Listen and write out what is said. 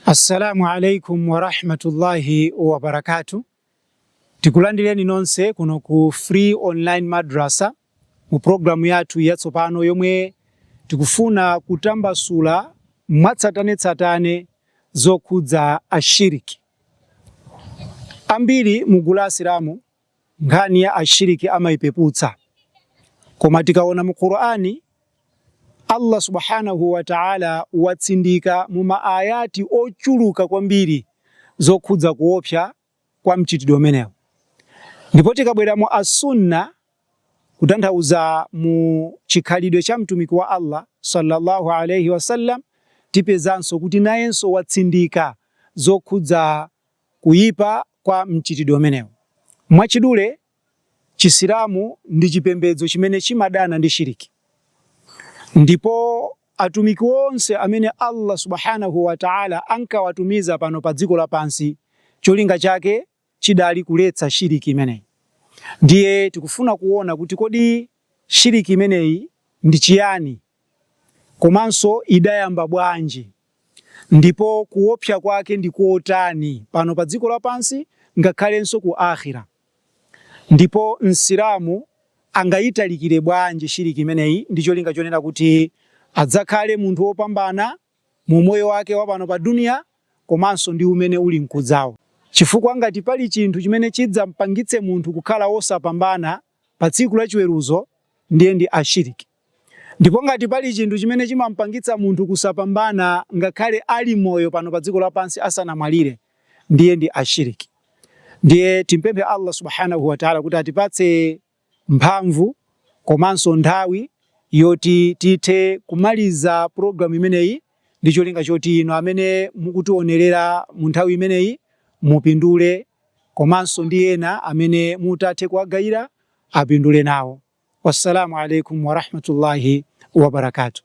Assalamu alaikum warahmatullahi wabarakatuh. Tikulandireni nonse kuno ku Free Online Madrasa mu programu yathu yatsopano yomwe tikufuna kutambasula mwatsatanetsatane zokhudza ashiriki. Ambiri mu gulu la Asilamu nkhani ya ashiriki amaipeputsa, koma tikaona mu Qur'ani Allah subhanahu wa ta'ala watsindika mu maayati ochuluka kwambiri zokhudza kuopsa kwa mchitidwe umenewu. Ndipo tikabwera mu asunna, kutanthauza mu chikhalidwe cha mtumiki wa Allah sallallahu alayhi wasallam, tipezanso kuti nayenso watsindika zokhudza kuyipa kwa mchitidwe umenewu. Mwachidule, Chisilamu ndi chipembedzo chimene chimadana ndi shiriki, ndipo atumiki onse amene Allah subhanahu wa ta'ala ankawatumiza pano pa dziko lapansi, cholinga chake chidali kuletsa shiriki imeneyi. Ndiye tikufuna kuona kuti kodi shiriki imeneyi ndi chiyani, komanso idayamba bwanji, ndipo kuopsa kwake ndi kotani pano pa dziko lapansi ngakhalenso ku akhira, ndipo Msilamu angayitalikire bwanji shiriki imeneyi ndi cholinga chonena kuti adzakhale munthu wopambana mu moyo wake wa pano pa dunia komanso ndi umene uli mkudzawo. Chifukwa ngati pali chinthu chimene chidzampangitse munthu kukhala wosapambana pa tsiku la chiweruzo, ndiye ndi ashiriki. Ndipo ngati pali chinthu chimene chimampangitsa munthu kusapambana ngakhale ali moyo pano pa dziko lapansi asanamwalire, ndiye ndi ashiriki. Ndiye timpemphe Allah subhanahu wa ta'ala kuti atipatse mphamvu komanso nthawi yoti tithe kumaliza programu imeneyi ndi cholinga choti inu amene mukutionerera mu nthawi imeneyi mupindule, komanso ndi ena amene mutathe kuwagayira apindule nawo. Wassalamu alaikum warahmatullahi wabarakatuh.